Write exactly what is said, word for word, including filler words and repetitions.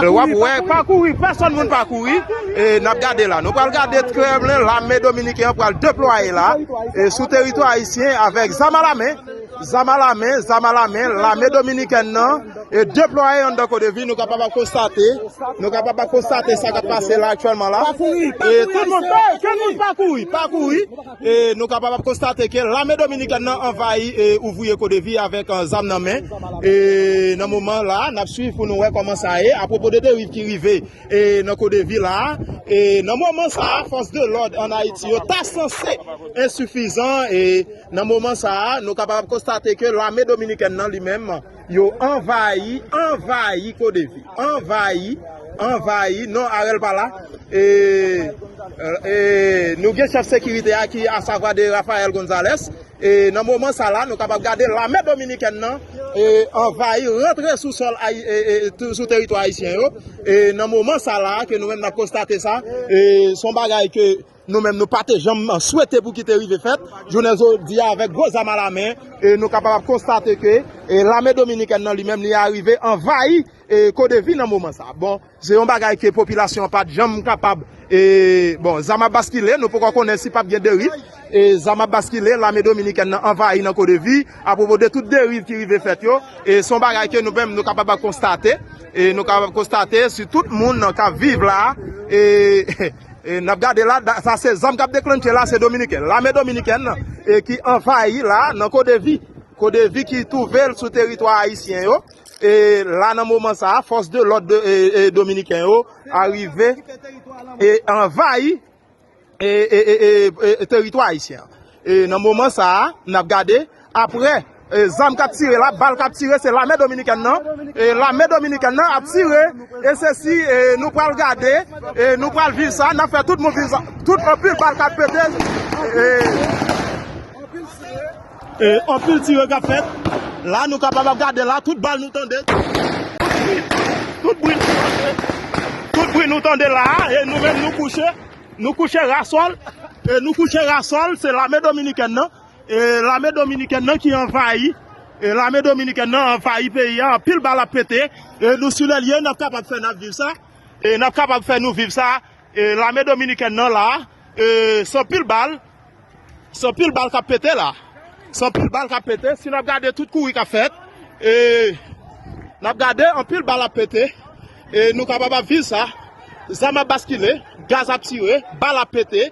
W ap wè, pa kouri, pèsonn moun pa kouri. E n ap gade la. Nou pral gade Kremlin, lame dominiken an pral deplwaye la. E sou teritwa ayisyen avèk zam a la men. Zam a la men, zam a la men, lame dominikèn nan e deplwaye anndan Kodevi, nou kapab ap konstate, nou kapab ap konstate sa k ap pase la aktyèlman la. E tout moun, ke moun pa kouri, pa kouri. E nou kapab ap konstate ke lame dominikèn nan anvayi e ouvriye Kodevi avèk, eh, zam nan men. E nan moman la, n ap swiv pou nou wè kòman sa ye, apwopo de deriv ki rive e nan Kodevi la. E nan moman sa a, fòs de lòd ann Ayiti yo ta sanse ensifizan. E nan moman sa a, nou kapab konstate ke lame dominikèn nan li menm, yo anvayi, anvayi Kodevi. Anvayi, anvayi. Non, Arel pa la. E, e nou gen chèf sekirite a ki, asavwa de Rafael Gonzalez. E nan moman sa la, nou kapab gade lame dominikèn nan e anvayi, rantre sou sòl ayi-, e, e, tou-, sou teritwa ayisyen yo. E nan moman sa la, ke nou menm n ap konstate sa, e se yon bagay ke nou menm nou pa te janm swete pou ki te rive fèt. Jounen jodi a, avèk gwo zam a la men, e nou kapab ap konstate ke e lame dominikèn nan li menm, li arive anvayi e Kodevi nan moman sa. Bon, se yon bagay ke popilasyon an pa t janm kapab, e, bon, zam ap baskile, nou poko konnen si p ap gen deriv. E zam ap baskile, lame dominikèn nan anvayi nan Kodevi, apwopo de tout deriv ki rive fèt yo. E se yon bagay ke nou menm nou kapab ap konstate. E nou kapab ap konstate si tout moun k ap viv la. E, e n ap gade la, da-, sa se zam k ap deklannche la, se dominiken. Lame dominikèn nan, e ki anvayi la nan Kodevi. Kodevi ki twouve l sou teritwa ayisyen yo. E la, nan moman sa a, fòs de lòd de, e, e, dominiken yo arive e anvayi e, e, e, e, e, teritwa ayisyen an. E nan moman sa a, n ap gade, apre, e, zam k ap tire la, bal k ap tire, se lame dominikèn nan. E lame dominikèn nan ap tire, e se si, e, nou pral gade, e nou pral viv sa, n ap fè tout moun viv sa. Tout anpil bal k ap pete, e, e, anpil tire k ap fèt. La, nou kapab ap gade la, tout bal nou tande. Tout bri, tout bri nou tande la, e nou menm nou kouche. Nou kouche rasòl, e nou kouche rasòl, se lame dominikèn nan. E lame dominikèn nan ki anvayi, e lame dominikèn nan anvayi peyi a, anpil bal ap pete. E nou sou lè l ye, n ap kapab fè n ap viv sa. E n ap kapab fè nou viv sa. E lame dominikèn nan la, e se anpil bal, se anpil bal k ap pete la. Se anpil bal k ap pete. Si n ap gade tout kouri k ap fèt, e n ap gade anpil bal ap pete. E nou kapab ap viv sa. Zam ap baskile, gaz ap tire, bal ap pete.